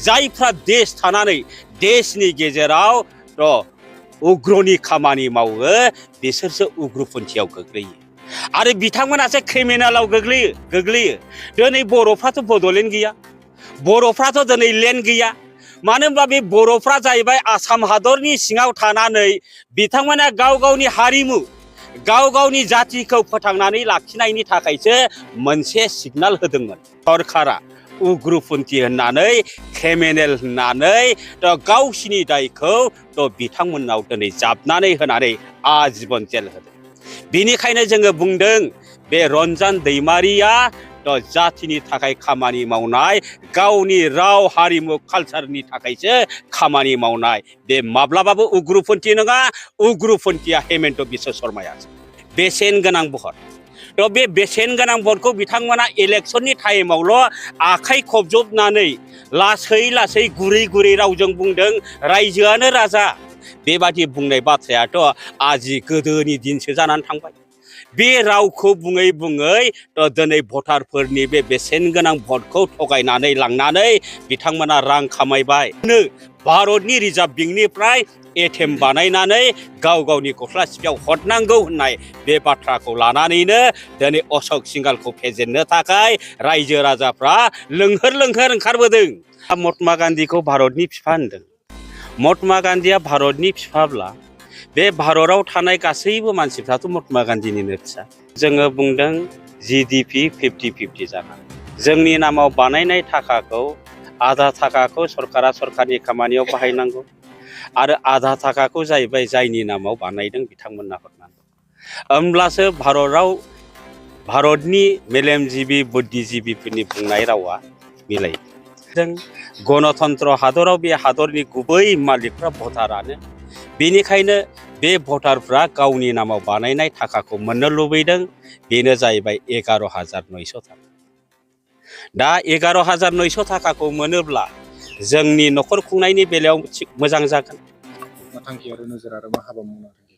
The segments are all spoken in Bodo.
जायफ्रा देश थानानै देशनि गेजेराव उग्रनि खामानि मावो बिसोरसो उग्रपन्थियाव गोग्लैयो आरो बिथांमोनासो क्रिमिनेलाव गोग्लैयो दिनै बर'फ्राथ' बड'लेण्ड गैया बर'फ्राथ' दिनै लेन्ड गैया मानो होनबा बे बर'फ्रा जाहैबाय आसाम हादरनि सिङाव थानानै बिथांमोना गाव गावनि हारिमु गाव गावनि जातिखौ फोथांनानै लाखिनायनि थाखायसो मोनसे सिगनाल होदोंमोन सरकारा उग्रपन्थी होननानै क्रिमिनेल होननानै गावसिनि दायखौ बिथांमोननाव दिनै जाबनानै होनानै आजीवन जेल होदों। बेनिखायनो जोङो बुंदों बे रन्जन दैमारिया जातिनि थाखाय खामानि मावनाय गावनि राव हारिमु कालचारनि थाखायसो खामानि मावनाय बे माब्लाबाबो उग्रपन्थी नङा। उग्रपन्थीया हेमन्त बिश्व शर्मायासो बेसेन गोनां भट बे बेसेन गोनां भटखौ बिथांमोना इलेक्शननि टाइमावल' आखाइ खबजबनानै लासै गुरै रावजों बुंदों रायजोआनो राजा बेबादि बुंनाय बाथ्रायाथ' आजि गोदोनि दिनसो जानानै थांबाय। बे रावखौ बुङै दिनै भटारफोरनि बे बेसेन गोनां भटखौ थगायनानै लांनानै बिथांमोना रां खामायबाय। भारतनि रिजार्भ बेंकनिफ्राय एटिएम बानायनानै गाव गावनि गस्ला सिपियाव हरनांगौ होननाय बे बाथ्राखौ लानानैनो दिनै अशोक सिंहालखौ फेजेननो थाखाय रायजो राजाफ्रा लोंहोर ओंखारबोदों। महात्मा गान्धीखौ भारतनि बिफा होनदों। महात्मा गान्धीया भारतनि बिफाब्ला बे भारताव थानाय गासैबो मानसिफ्राथ' महात्मा गान्धीनिनो फिसा। जोङो बुंदों GDP 50-50 जानानै जोंनि नामाव बानायनाय थाखाखौ आधा थाखाखौ सरकारा सरकारनि खामानियाव बाहायनांगौ आरो आधा थाखाखौ जाहैबाय जायनि नामाव बानायदों बिथांमोनना हरनांगौ। होमब्लासो भारतनि मेलेमजिबि बुद्धिजिबिफोरनि बुंनाय रावा मिलायो। जों गणतन्त्र हादराव बे हादरनि गुबै मालिकफ्रा भटारानो। बेनिखायनो बे भटारफ्रा गावनि नामाव बानायनाय थाखाखौ मोननो लुबैदों। बेनो जाहैबाय 11,900 थाखा। दा 11,900 थाखाखौ मोनोब्ला जोंनि न'खर खुंनायनि बेलायाव मोजां जागोन। थांखि आरो नोजोर आरो मा हाबा मावनो थांखि?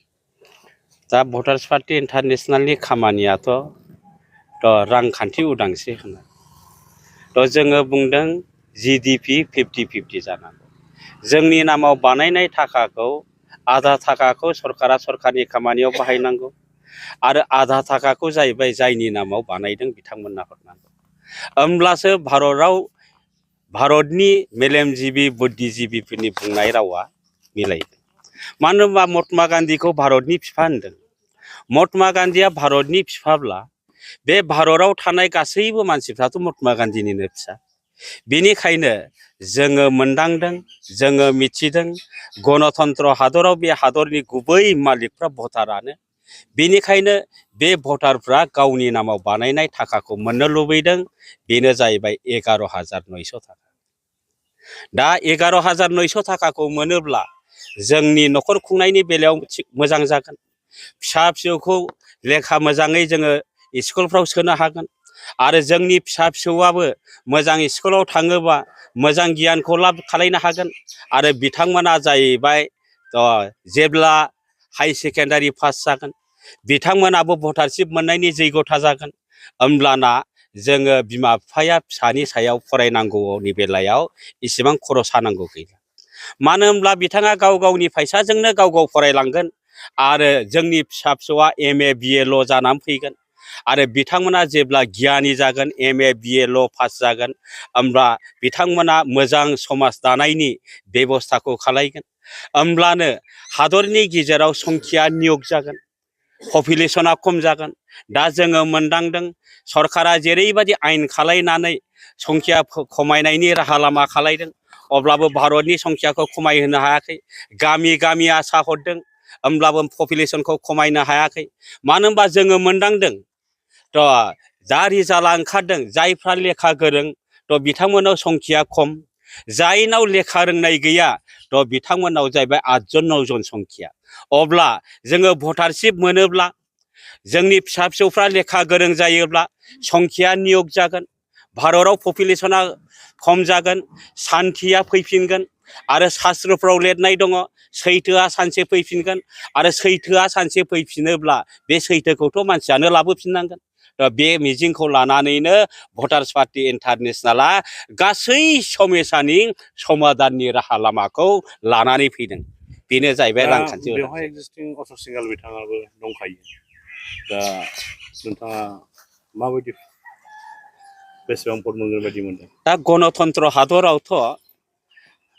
दा भटार्स पार्टी इन्टारनेशनेलनि खामानियाथ' रांखान्थि उदांस्रि होनो जोङो बुंदों GDP 50-50 जानांगौ। जोंनि नामाव बानायनाय थाखाखौ आधा थाखाखौ सरकारा सरकारनि खामानियाव बाहायनांगौ आरो आधा थाखाखौ जाहैबाय जायनि नामाव बानायदों बिथांमोनना हरनांगौ। होमब्लासो भारतनि मेलेमजिबि बुद्धिजिबिफोरनि बुंनाय रावा मिलायो। मानो होनबा महात्मा गान्धीखौ भारतनि बिफा होनदों। महात्मा गान्धीया भारतनि बिफाब्ला बे भारताव थानाय गासैबो मानसिफ्राथ' महात्मा गान्धीनिनो फिसा। बेनिखायनो जोङो मोनदांदों जोङो मिथिदों गणतन्त्र हादराव बे हादरनि गुबै मालिकफ्रा भटारानो। बेनिखायनो बे भटारफ्रा गावनि नामाव बानायनाय थाखाखौ मोननो लुबैदों। बेनो जाहैबाय 11,900 थाखा। दा 11,900 थाखाखौ मोनोब्ला जोंनि न'खर खुंनायनि बेलायाव मोजां जागोन। फिसा फिसौखौ लेखा मोजाङै जोङो स्कुलफ्राव सोनो हागोन आरो जोंनि फिसा फिसौआबो मोजां स्कुलाव थाङोबा मोजां गियानखौ लाब खालामनो हागोन आरो बिथांमोना जाहैबाय जेब्ला हाई सेकेन्डारि पास जागोन बिथांमोनाबो भटारशिप मोननायनि जैगथा जागोन। होमब्लाना जोङो बिमा बिफाया फिसानि सायाव फरायनांगौनि बेलायाव इसेबां खर' सानांगौ गैला। मानो होनब्ला बिथाङा गाव गावनि फैसाजोंनो गाव फरायलांगोन आरो जोंनि फिसा फिसौआ MA BA ल' जानानै फैगोन आरो बिथांमोना जेब्ला गियानि जागोन MA BA ल' पास जागोन होमब्ला बिथांमोना मोजां समाज दानायनि बेबस्थाखौ खालायगोन। होमब्लानो हादरनि गेजेराव संख्या नियोग जागोन, पपुलेसना खम जागोन। दा जोङो मोनदांदों सरकारा जेरैबायदि आयेन खालायनानै संख्या खमायनायनि राहा लामा खालायदों अब्लाबो भारतनि संख्याखौ खमायहोनो हायाखै। गामि आसा हरदों होमब्लाबो पपुलेसनखौ खमायनो हायाखै। मानो होनबा जोङो मोनदांदों दा रिजाल्टआ ओंखारदों जायफ्रा लेखा गोरों बिथांमोनाव संख्या खम, जायनाव लेखा रोंनाय गैया बिथांमोनाव जाहैबाय 8 जन 9 जन संख्या। अब्ला जोङो भटारशिप मोनोब्ला जोंनि फिसा फिसौफ्रा लेखा गोरों जायोब्ला संख्या नियोग जागोन, भारताव पपुलेसना खम जागोन, सान्थिया फैफिनगोन आरो शास्त्रफ्राव लिरनाय दङ सैथोआ सानसे फैफिनगोन आरो सैथोआ सानसे फैफिनोब्ला बे सैथोखौथ' मानसियानो लाबोफिननांगोन। दा बे मिजिंखौ लानानैनो भटार्स पार्टी इन्टारनेशनेला गासै समयसानि समाधाननि राहा लामाखौ लानानै फैदों। बेनो जाहैबाय रांखान्थि बेवहाय उदांस्रि। एक्जिस्टिं अशक सिंघाल बिथाङाबो दंखायो। दा नोंथाङा माबायदि बेसेबां भट मोनगोन बायदि मोनदों? दा गणतन्त्र हादरावथ'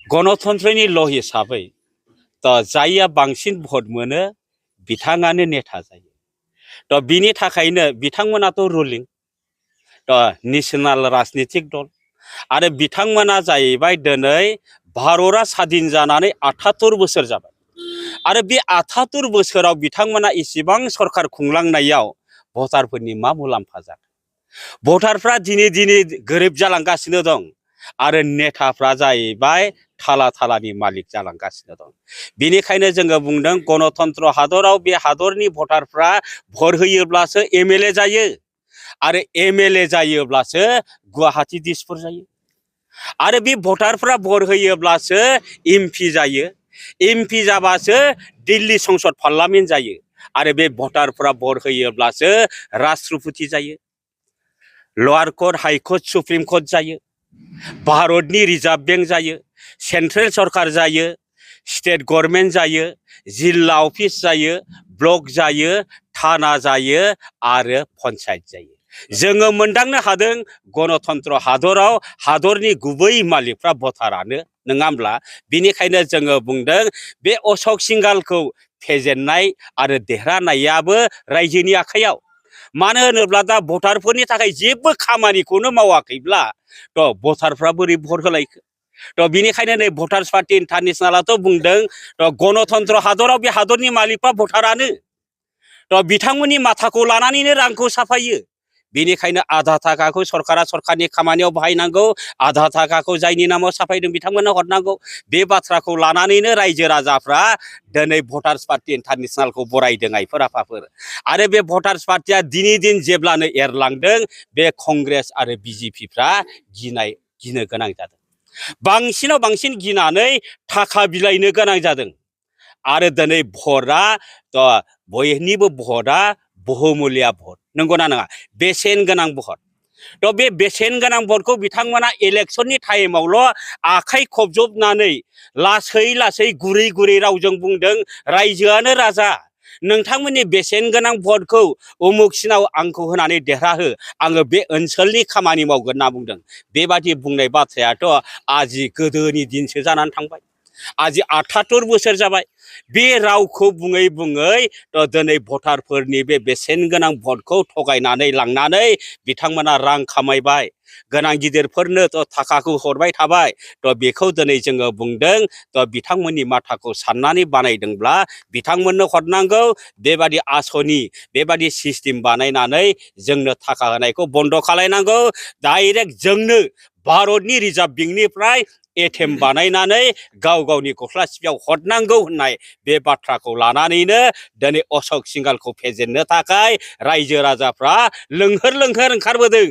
गणतन्त्रनि ल' हिसाबै जायया बांसिन भट मोनो बिथाङानो नेता जायो। बिनि थाखायनो बिथांमोनाथ' रुलिं नेशनेल राजनितिक दल आरो बिथांमोना जाहैबाय दिनै भारतआ स्वाधीन जानानै 78 बोसोर जाबाय आरो बे 78 बोसोराव बिथांमोना इसेबां सरकार खुंलांनायाव भटारफोरनि मा मुलाम्फा जादों? भटारफ्रा दिनै दिनै गोरिब जालांगासिनो दं आरो नेताफ्रा जाहैबाय थाला थालानि मालिक जालांगासिनो दं। बेनिखायनो जोङो बुंदों गणतन्त्र हादराव बे हादरनि भटारफ्रा भट होयोब्लासो MLA जायो आरो MLA जायोब्लासो गुवाहाटी दिसपुर जायो आरो बे भटारफ्रा भट होयोब्लासो MP जायो, MP जाबासो दिल्ली संसद पार्लामेन्ट जायो आरो बे भटारफ्रा भट होयोब्लासो राष्ट्रपति जायो, lower court, high court, supreme court जायो, भारतनि रिजार्भ बेंक जायो, सेंट्रेल सरकार जायो, स्टेट गभर्नमेंट जायो, जिल्ला अफिस जायो, ब्लक जायो, थाना जायो आरो पंचायत जायो। जोङो मोनदांनो हादों गणतन्त्र हादराव हादरनि गुबै मालिकफ्रा भटारानो, नङा होमब्ला? बेनिखायनो जोङो बुंदों बे अशक सिंघालखौ फेजेननाय आरो देरहानायाबो रायजोनि आखायाव। मानो होनोब्ला दा भटारफोरनि थाखाय जेबो खामानिखौनो मावाखैब्ला भटारफ्रा बोरै भट होलायखो? बिनिखायनो नै भटार्स पार्टी इन्टारनेशनेलाथ' बुंदों गणतन्त्र हादराव बे हादरनि मालिकफ्रा भटारानो। बिथांमोननि माथाखौ लानानैनो रांखौ साफायो। बेनिखायनो आधा थाखाखौ सरकारा सरकारनि खामानियाव बाहायनांगौ, आधा थाखाखौ जायनि नामाव साफायदों बिथांमोननो हरनांगौ। बे बाथ्राखौ लानानैनो रायजो राजाफ्रा दिनै भटार्स पार्टी इन्टारनेशनेलखौ बरायदों आइफोर आफाफोर। आरो बे भटार्स पार्टीया दिनै दिन जेब्लानो एरलांदों बे कंग्रेस आरो BJPफ्रा गिनो गोनां जादों। बांसिनाव बांसिन गिनानै थाखा बिलाइनो गोनां जादों आरो दिनै भटआ बयनिबो भटआ बहुमुलिया भट, नंगौना नङा? बेसेन गोनां भट। बे बेसेन गोनां भटखौ बिथांमोना इलेक्शननि टाइमावल' आखाइ खबजबनानै लासै लासै गुरै गुरै रावजों बुंदों रायजोआनो राजा, नोंथांमोननि बेसेन गोनां भटखौ उमुकसिनाव आंखौ होनानै देरहाहो, आङो बे ओनसोलनि खामानि मावगोन होनना बुंदों। बेबादि बुंनाय बाथ्रायाथ' आजि गोदोनि दिनसो जानानै थांबाय, आजि 78 बोसोर जाबाय। बे रावखौ बुङै बुङै दिनै भटारफोरनि बे बेसेन गोनां भटखौ थगायनानै लांनानै बिथांमोना रां खामायबाय, गोनां गिदिरफोरनो थाखाखौ हरबाय थाबाय। बेखौ दिनै जोङो बुंदों बिथांमोननि माथाखौ साननानै बानायदोंब्ला बिथांमोननो हरनांगौ। बेबादि आसनि बेबादि सिस्टेम बानायनानै जोंनो थाखा होनायखौ बन्द' खालायनांगौ। डाइरेक्ट जोंनो भारतनि रिजार्भ बेंकनिफ्राय ATM बानायनानै गाव गावनि गस्ला सिपियाव हरनांगौ होननाय बे बाथ्राखौ लानानैनो दिनै अशक सिंघालखौ फेजेननो थाखाय रायजो राजाफ्रा लोंहोर लोंहोर ओंखारबोदों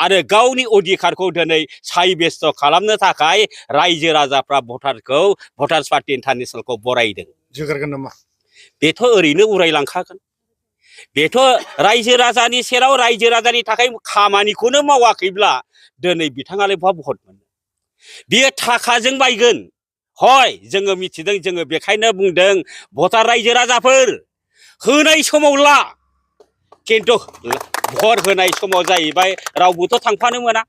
आरो गावनि अधिकारखौ दिनै सायबेस्त' खालामनो थाखाय रायजो राजाफ्रा भटार्स पार्टी इन्टारनेशनेलखौ बरायदों। जोगारगोन नामा? बेथ' ओरैनो उरायलांखागोन। बेथ' रायजो राजानि सेराव रायजो राजानि थाखाय खामानिखौनो मावाखैब्ला दिनै बिथाङालाय बहा भट मोनो? बियो थाखाजों बायगोन। हय जोङो मिथिदों, जोङो बेखायनो बुंदों भटार रायजो राजाफोर होनाय समाव ला, खिन्थु भट होनाय समाव जाहैबाय रावबोथ' थांफानो मोना।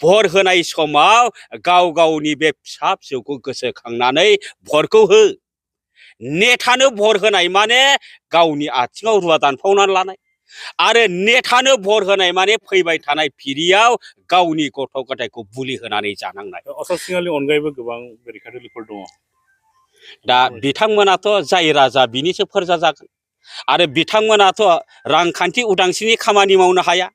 भट होनाय समाव गाव गावनि बे फिसा फिसौखौ गोसोखांनानै भटखौ हो। नेतानो भट होनाय माने गावनि आथिङाव रुवा दानफावनानै लानाय आरो नेतानो भट होनाय माने फैबाय थानाय फिरियाव गावनि गथ' गथायखौ बुलि होनानै जानांनाय। अशक सिंघालनि अनगायैबो गोबां बेरेखादोलिफोर दङ। दा बिथांमोनाथ' जाय राजा बिनिसो फोरजा जागोन आरो बिथांमोनाथ' रांखान्थि उदांस्रिनि खामानि मावनो हाया,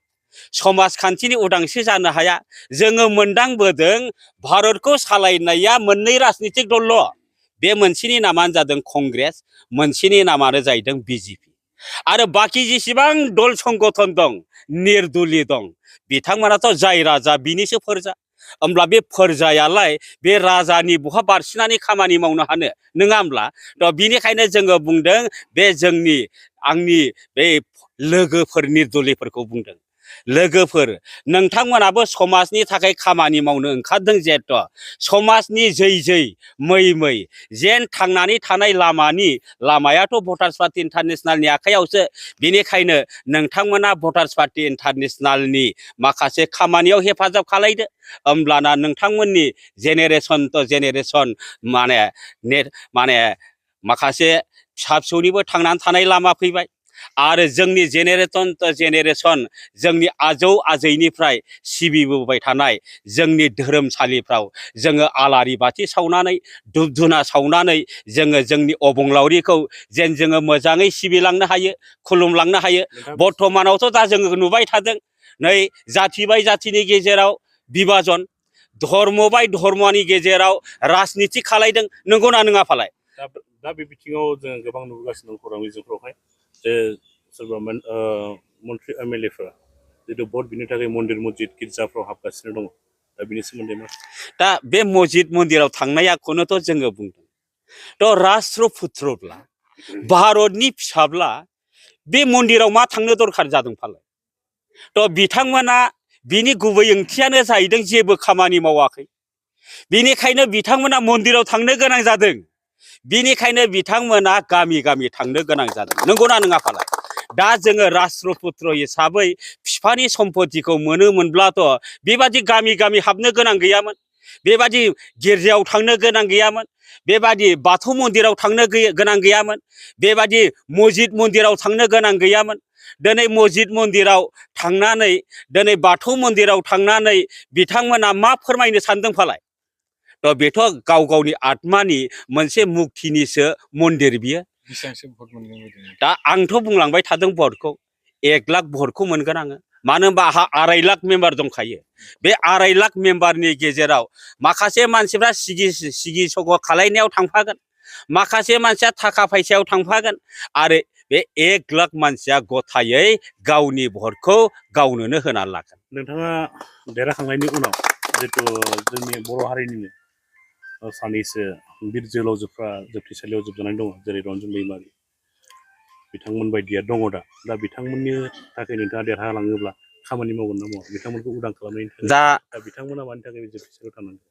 समाजखान्थिनि उदांस्रि जानो हाया। जोङो मोनदांबोदों भारतखौ सालायनाया मोननै राजनितिक दलल'। बे मोनसेनि नामानो जादों कंग्रेस, मोनसेनि नामानो जाहैदों BJP आरो बाखि जेसेबां दल संगठन दं, निर्दलीय दं, बिथांमोनाथ' जाय राजा बिनिसो फोरजा। होमब्ला बे फोरजायालाय बे राजानि बहा बारसिनानै खामानि मावनो हानो नङा होमब्ला थ' बिनिखायनो जोङो बुंदों बे जोंनि आंनि बे लोगोफोरनि दलिफोरखौ बुंदों लोगोफोर नोंथांमोनाबो समाजनि थाखाय खामानि मावनो ओंखारदों जिहेथु समाजनि जै मै जेन थांनानै थानाय लामायाथ' भटार्स पार्टी इन्टारनेशनेलनि आखायावसो बेनिखायनो नोंथांमोना भटार्स पार्टी इन्टारनेशनेलनि माखासे खामानियाव हेफाजाब खालायदो होमब्लाना नोंथांमोननि जेनेरेसन तो जेनेरेसन माने माखासे फिसा फिसौनिबो थांनानै थानाय लामा फैबाय आरो जोंनि जेनेरेसन तो जेनेरेसन जोंनि आजौ आजैनिफ्राय सिबिबोबाय थानाय जोंनि धोरोमसालिफ्राव जोङो आलारि बाथि सावनानै धुप धुना सावनानै जोङो जोंनि अबंलावरिखौ जेन जोङो मोजाङै सिबिलांनो हायो खुलुमलांनो हायो बर्थमानावथ' दा जोङो नुबाय थादों नै जाथि बाय जाथिनि गेजेराव बिभाजन धर्म बाय धर्मनि गेजेराव राजनिति खालायदों नंगौना नङा फालाय दा बे बिथिङाव जों गोबां नुगासिनो दं खौरां बिजोंफ्रावहाय जे सोरबा मन्त्रि एमएलएफोरा जितु भट बिनो थाखाय मन्दिर मस्जिद गिर्जाफ्राव हाबगासिनो दङ दा बिनि सोमोन्दै मा दा बे मस्जिद मन्दिराव थांनायखौनोथ' जोङो बुंदों थ' राष्ट्र पुत्रब्ला भारतनि फिसाब्ला बे मन्दिराव मा थांनो दरखार जादों फालाय थ' बिथांमोना बिनि गुबै ओंथियानो जाहैदों जेबो खामानि मावाखै बिनिखायनो बिथांमोना मन्दिराव थांनो गोनां जादों बिनिखायनो बिथांमोना गामि थांनो गोनां जादों नंगौना नङा फालाय दा जोङो राष्ट्रपुत्र हिसाबै बिफानि सम्पतिखौ मोनोमोनब्लाथ' बेबादि गामि हाबनो गोनां गैयामोन बेबादि गिर्जायाव थांनो गोनां गैयामोन बेबादि बाथौ मन्दिराव थांनो गोनां गैयामोन बेबादि मस्जिद मन्दिराव थांनो गोनां गैयामोन दिनै मस्जिद मन्दिराव थांनानै दिनै बाथौ मन्दिराव थांनानै बिथांमोना मा फोरमायनो सानदों फालाय थ' बेथ' गावनि आत्मानि मोनसे मुक्तिनिसो मन्दिर बियो बेसेबांसो भट मोनगोन बायदि दा आंथ' बुंलांबाय थादों भटखौ 1 लाख भटखौ मोनगोन आङो मानो होनबा आंहा 2.5 लाख मेम्बार दंखायो बे 2.5 लाख मेम्बारनि गेजेराव माखासे मानसिफ्रा सिगि सग' खालायनायाव थांफागोन माखासे मानसिया थाखा फैसायाव थांफागोन आरो बे 1 लाख मानसिया गथायै गावनि भटखौ गावनोनो होनानै लागोन नोंथाङा देरहाखांनायनि उनाव जितु जोंनि बर' हारिनिनो सानैसो बिर जोहोलावजोफ्रा जोबथेसालियाव जोबजानानै दङ जेरै रन्जन दैमारि बिथांमोन बायदिया दङ दा बिथांमोननि थाखाय नोंथाङा देरहालाङोब्ला खामानि मावगोन ना मावा बिथांमोनखौ उदां खालामनायनि थाखाय दा बिथांमोना मानि थाखाय जोबथेसालियाव थानांगौ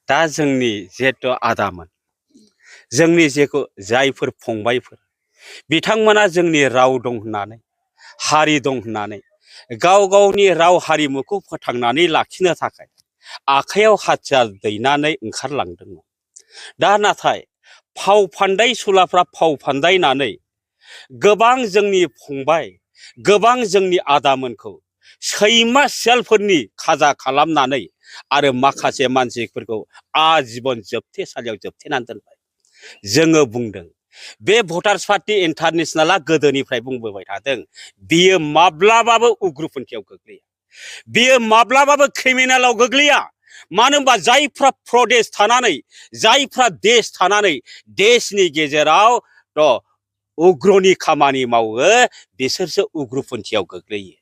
दा जोंनि जिहेथु आदामोन जोंनि जेखौ जायफोर फंबायफोर बिथांमोना जोंनि राव दं होननानै हारि दं होननानै गावनि राव हारिमुखौ फोथांनानै लाखिनो थाखाय आखायाव हाथियार दैनानै ओंखारलांदोंमोन दा नाथाय फाव फान्दाय सुलाफ्रा फाव फान्दायनानै गोबां जोंनि फंबाय गोबां जोंनि आदामोनखौ सैमा सियालफोरनि खाजा खालामनानै आरो माखासे मानसिफोरखौ आजीबन जोबथेसालियाव जोबथेनानै दोनबाय जोङो बुंदों बे भटार्स पार्टी इन्टारनेशनेला गोदोनिफ्राय बुंबोबाय थादों बियो माब्लाबाबो उग्रपन्थियाव गोग्लैया बियो माब्लाबाबो क्रिमिनेलाव गोग्लैया मानो होनबा जायफ्रा प्रदेश थानानै जायफ्रा देश थानानै देशनि गेजेराव उग्रनि खामानि मावो बिसोरसो उग्रपन्थियाव गोग्लैयो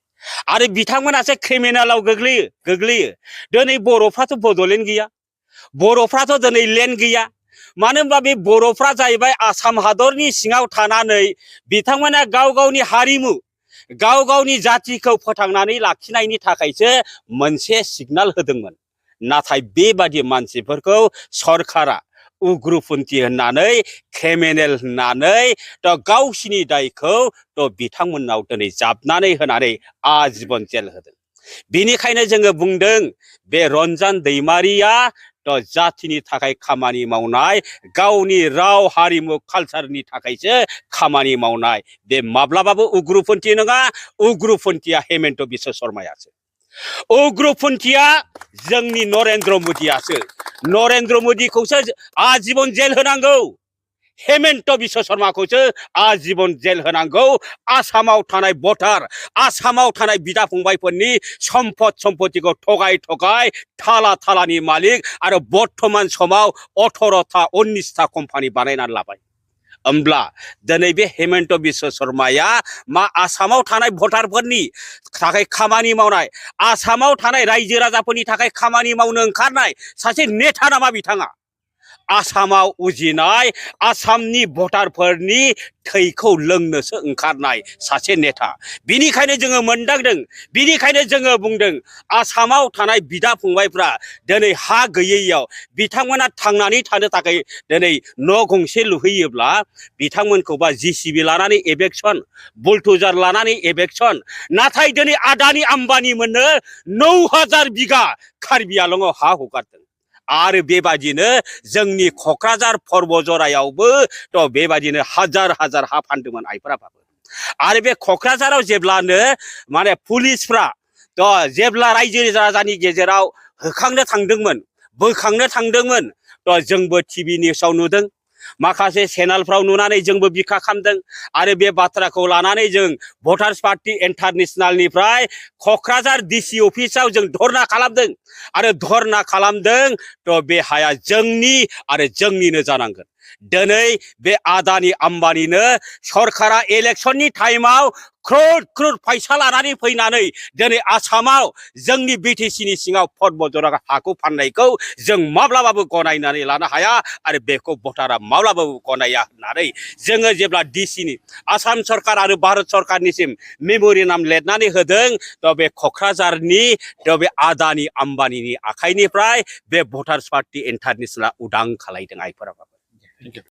आरो बिथांमोनासो क्रिमिनेलाव गोग्लैयो दिनै बर'फ्राथ' बड'लेण्ड गैया बर'फ्राथ' दिनै लेन्ड गैया मानो होनबा बे बर'फ्रा जाहैबाय आसाम हादरनि सिङाव थानानै बिथांमोना गावनि हारिमु गावनि जातिखौ फोथांनानै लाखिनायनि थाखायसो मोनसे सिगनाल होदोंमोन नाथाय बेबादि मानसिफोरखौ सरकारा उग्रपन्थी होननानै क्रिमिनेल होननानै गावसिनि दायखौ बिथांमोननाव दिनै जाबनानै होनानै आजीबन जेल होदों बेनिखायनो जोङो बुंदों बे रन्जन दैमारिया जातिनि थाखाय खामानि मावनाय गावनि राव हारिमु कालचारनि थाखायसो खामानि मावनाय बे माब्लाबाबो उग्रपन्थी नङा उग्रपन्थीया हेमन्त बिश्व शर्मायासो उग्रपन्थीया जोंनि नरेन्द्र मदिखौसो आजीबन जेल होनांगौ हेमन्त बिश्व शर्माखौसो आजीबन जेल होनांगौ आसामाव थानाय भटार आसामाव थानाय बिदा फंबायफोरनि सम्पतिखौ थगाय थालानि मालिक आरो बर्तमान समाव 18टा 19टा कम्पानि बानायनानै लाबाय होमब्ला दिनै बे हेमन्त बिश्व शर्माया मा आसामाव थानाय भटारफोरनि थाखाय खामानि मावनाय आसामाव थानाय रायजो राजाफोरनि थाखाय खामानि मावनो ओंखारनाय सासे नेता नामा बिथाङा आसामाव उजिनाय आसामनि भटारफोरनि थैखौ लोंनोसो ओंखारनाय सासे नेता बिनिखायनो जोङो मोनदांदों बिनिखायनो जोङो बुंदों आसामाव थानाय बिदा फंबायफ्रा दिनै हा गैयैयाव बिथांमोना थांनानै थानो थाखाय दिनै न' गंसे लुहैयोब्ला बिथांमोनखौबा JCB लानानै एभेक्सन बुलडोजार लानानै एभेक्सन नाथाय दिनै आदानि आम्बानि मोननो 9000 बिगा कार्बि आंलंआव हा हगारदों आरो बेबादिनो जोंनि क'क्राझार पर्बजरायावबो थ' बेबादिनो हाजार हाजार हा फानदोंमोन आइफोर आफाफोर आरो बे क'क्राझाराव जेब्लानो माने पुलिसफ्रा थ' जेब्ला रायजो राजानि गेजेराव होखांनो थांदोंमोन बोखांनो थांदोंमोन थ' जोंबो TV निउसाव नुदों माखासे चेनेलफ्राव नुनानै जोंबो बिखा खामदों आरो बे बाथ्राखौ लानानै जों भटार्स पार्टी इन्टारनेशनेलनिफ्राय क'क्राझार DC अफिसाव जों धरना खालामदों आरो धरना खालामदों थ' बे हाया जोंनि आरो जोंनिनो जानांगोन दिनै बे आदानि आम्बानिनो सरकारा इलेक्शननि टाइमाव क्रर क्रर फैसा लानानै फैनानै दिनै आसामाव जोंनि BTC नि सिङाव पर्बजरा हाखौ फाननायखौ जों माब्लाबाबो गनायनानै लानो हाया आरो बेखौ भटारा माब्लाबाबो गनाया होननानै जोङो जेब्ला DC नि आसाम सरकार आरो भारत सरकारनिसिम मेम'रेन्डाम लिरनानै होदों थ' बे क'क्राझारनि थ' बे आदानि आम्बानिनि आखाइनिफ्राय बे भटार्स पार्टी इन्टारनेशनेला उदां खालायदों आइफोरा